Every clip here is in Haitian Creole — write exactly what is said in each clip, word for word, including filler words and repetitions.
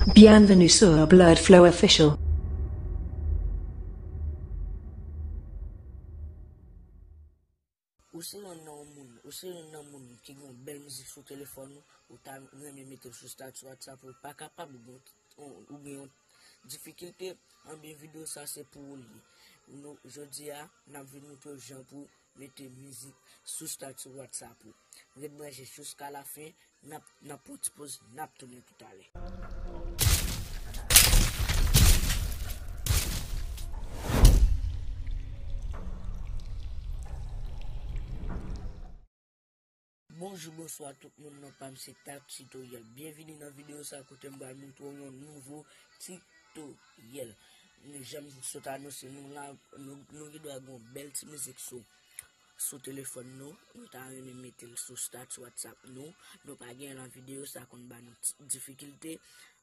Bienvenue sur Blood Flow Official. Ou se yonn nan moun, ou se yonn nan moun ki gen yon bèl mizik sou telefòn ou, ou ta renmen mete l sou stati WhatsApp ou, pa kapab, ou gen, ou gen yon difikilte, anben videyo sa se pou ou li ye. Nou, jodi a, n ap vin montre w jan pou mete mizik sou stati WhatsApp ou. Ret branche jiska lafen, n ap, n ap pran ti poz, n ap tounen toutalè. Bonjou, bonswa tout moun, non pa m se Tax Tutorial. Byenvini nan videyo sa kote m pral montre w yon nouvo titoryèl. Jan m sot anonse nou la, nou, nou gen dwa gen yon bèl ti mizik sou, sou telefòn nou. Nou ta renmen mete l sou stati WhatsApp nou. Nou pa gen nan videyo sa konn ba nou ti difikilte.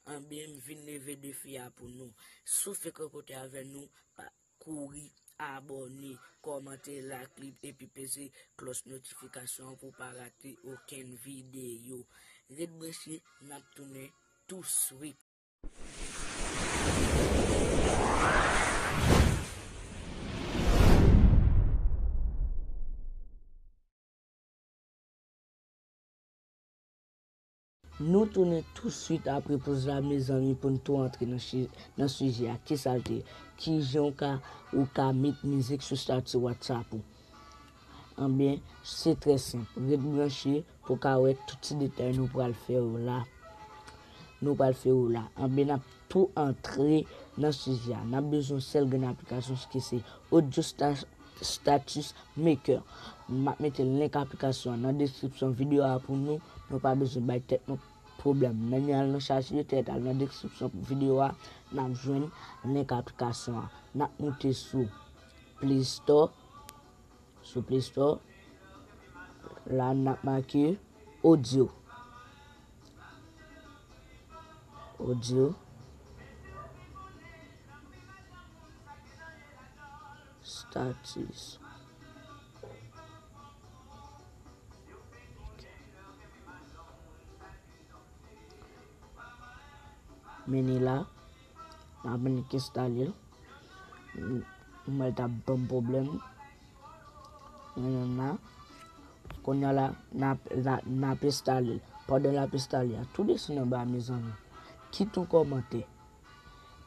Anben, m vin leve defi a pou nou. Si w fenk rankontre avè nou, pa kouri, abòne, kòmante, like li, epi peze klòch notifikasyon an pou w pa rate okenn videyo. Ret branche, n ap tounen touswit. Nou tounen touswit apre poz la, mezanmi, pou n tou antre nan chi-, nan sijè a. Kisa l te ye? Kijan w ka, ou ka met mizik sou stati WhatsApp ou? Anben, se trè senp. Ret branche pou w ka wè tout ti detay nou pral fè yo la. Nou pral fè yo la. Anben, n ap tou antre nan sijè a. N ap bezwen yon sèl grenn aplikasyon ki se Audio Sta-, Status Maker. M ap mete link aplikasyon an nan deskripsyon videyo a pou nou. Nou pa bezwen bay tèt nou pwoblèm. Nan al nan chache tèt, al nan deskripsyon videyo a, n ap jwenn link aplikasyon an. N ap moute sou Play Store. Sou Play Store, la n ap make Audio. Audio. Status. Men li la, n ap annik enstale l. M, m wè l t ap ban m pwoblèm. Men la, kounye a la, n ap, n ap, n ap enstale l. Pandan l ap enstale a, tou desann anba a, mezanmi. Kite yon kòmantè.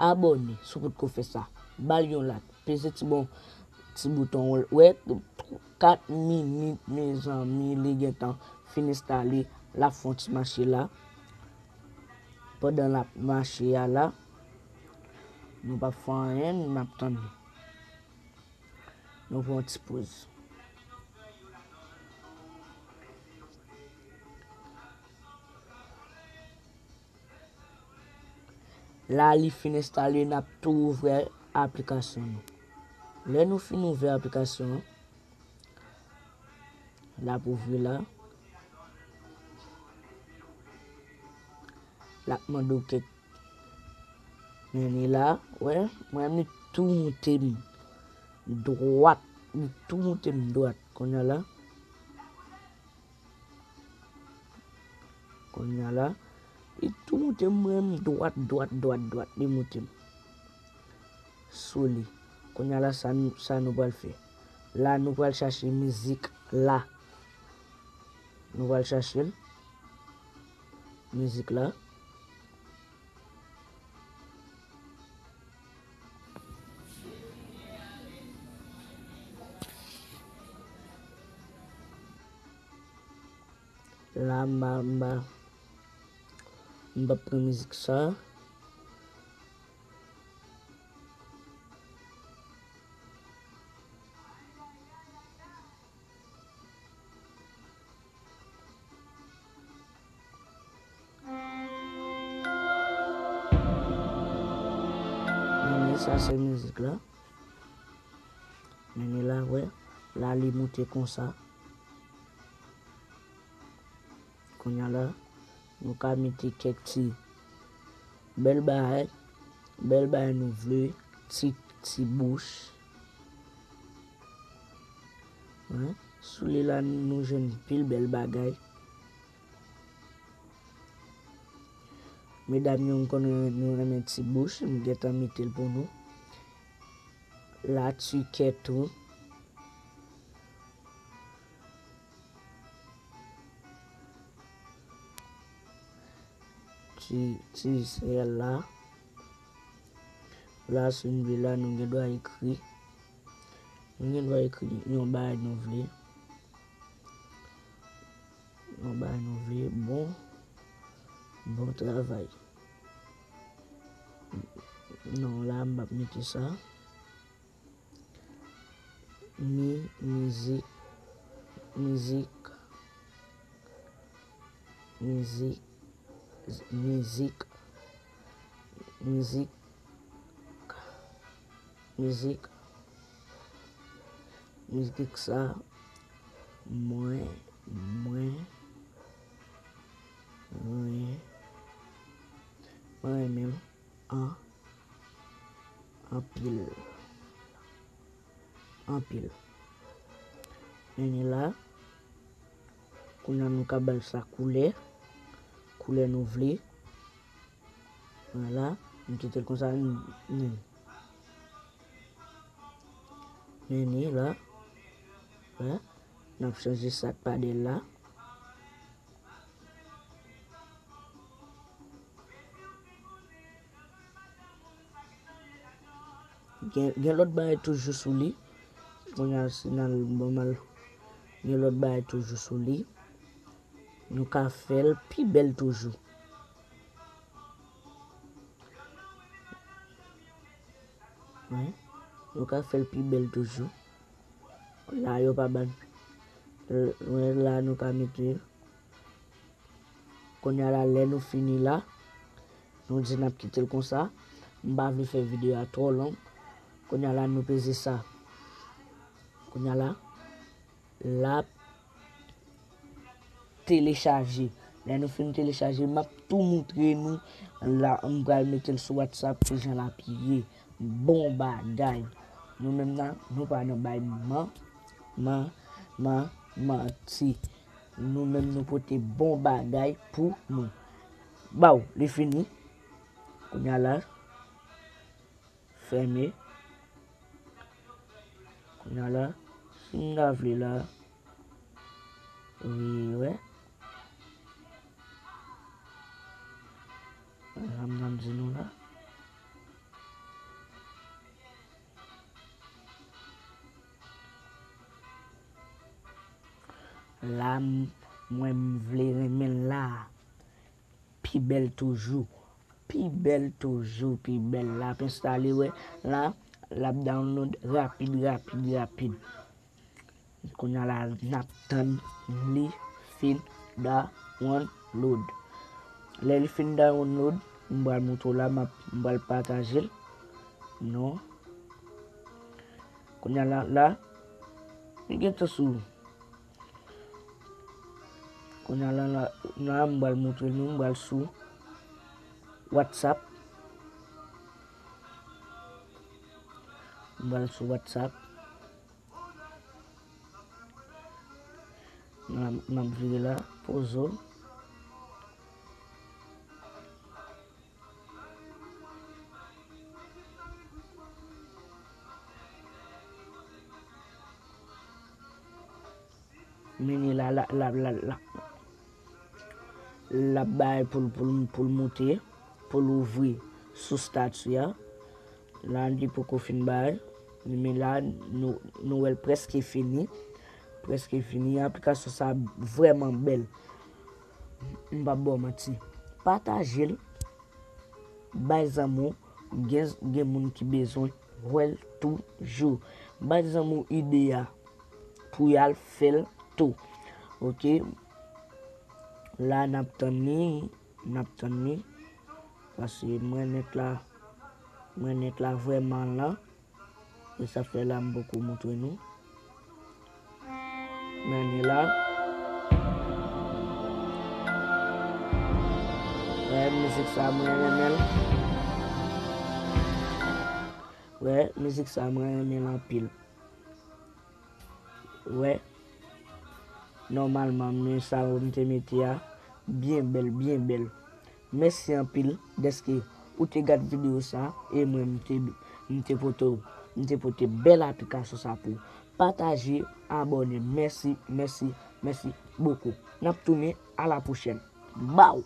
Abòne, si w potko fè sa. Ba l yon like. Peze ti bon, ti bouton an. Wè, kat minit, mezanmi, li gentan fin enstale. L ap fè yon ti mache la. Pandan l ap mache a la, nou p ap fè anyen, n ap tann li. Nou pran yon ti poz. La, li fin enstale, n ap tou ouvè aplikasyon nou. Lè nou fin ouvè aplikasyon an, l ap ouvri la. L ap mande w kèk Men li la, wè, mwen li tou moute m dwat, li tou moute m dwat. Kounye a la, kounye a la, li tou moute m, mwen m dwat, dwat, dwat, dwat, li moute m sou li. Kounye a la, sa, n- sa nou pral fè. La, nou pral chache mizik la. Nou pral chache l. Mizik la. La, m pa, m pa, m p ap pran mizik sa. Men sa se mizik la. Men li la, wè. La li moute konsa. Kounye a la, nou ka mete kèk ti bèl bagay, bèl bagay nou vle, ti, ti bouch. Wi, sou li la, nou jwenn pil bèl bagay. Medam yo, m konnen nou renmen ti bouch, m gentan mete l pou nou. La ti kè tou. Ti, ti sèl la. La, si n vle la, nou gen dwa ekri. Nou gen dwa ekri yon bagay nou vle. Yon bagay nou vle. Bon, bon travay. Non, la, m p ap mete sa. Mi, mizik, mizik, mizik, mizik, mizik, mizik, mizik sa, mwen, mwen, mwen, mwen renmen l an, anpil, anpil. Men ni la, kounye a nou ka ba l sa koulè, koulè nou vle. Vwala, m kite l konsa, ni, ni. Men ni la, wè, n ap chanje sa k pa dèyè l la. Gen, gen lòt bagay toujou sou li. Kounye a, si n al, bon, m al, gen lòt bagay toujou sou li. Nou ka fè l pi bèl toujou. Wi. Nou ka fè l pi bèl toujou. La, yo pa ban. L-, wi, la, nou ka mete. Kounye a la, lè nou fini la, nou di n ap kite l konsa. M pa vle fè videyo a twò long. Kounye a la, nou peze sa. Kounye a la, l ap telechaje. Lè nou fin telechaje, m ap tou moutre nou la, m pral mete l sou WhatsApp kijan l ap ye. Bon bagay. Nou menm nan, nou pa nan bay man, man, man, manti. Nou menm nou pote bon bagay pou nou. Baw, li fini. Kounye a la, fèmen. Kounye a la, si m ta vle la, wi, wè. Sa m t ap di nou la. La, m-, mwen, m vle renmen l la. Pi bèl toujou. Pi bèl toujou, pi bèl. L ap enstale, wè. La, l ap download rapid, rapid, rapid. Kounye a la, n ap tann li fin download. Lè li fin download, m pral montre w la, m ap, m pral pataje l. Non. Kounye a la, la, li gentan sou. Kounye a la, la, la, m pral montre nou, m pral sou WhatsApp. M pral sou WhatsApp. M ap, m ap vire la, poze w. Men ni la, la, la, la, la. L ap bay pou l, pou l, pou l moute, pou l ouvri sou stati a. La, li poko fin bay. Men la, nou, nou wè l prèske fini. Prèske fini. Aplikasyon sa vrèman bèl. M p ap ba w manti. Pataje l. Bay zanmi w. Gen, gen moun ki bezwen wè l toujou. Bay zanmi w ide a pou y al fè l tou. Oke. La, n ap tann li. N ap tann li. Paske mwen nèt la, mwen nèt la vrèman lan. E sa fè la m poko montre nou. Men li la. Wè, mizik sa mwen renmen l. Wè, mizik sa mwen renmen l anpil. Wè. Nòmalman, men sa yo m te mete a, byen bèl, byen bèl. Mèsi anpil dèske ou te gad videyo sa e mwen m te m te pote m te pote bèl aplikasyon sa pou ou. Pataje, abòne. Mèsi, mèsi, mèsi bokou. N ap tounen a la pwochèn. Baw!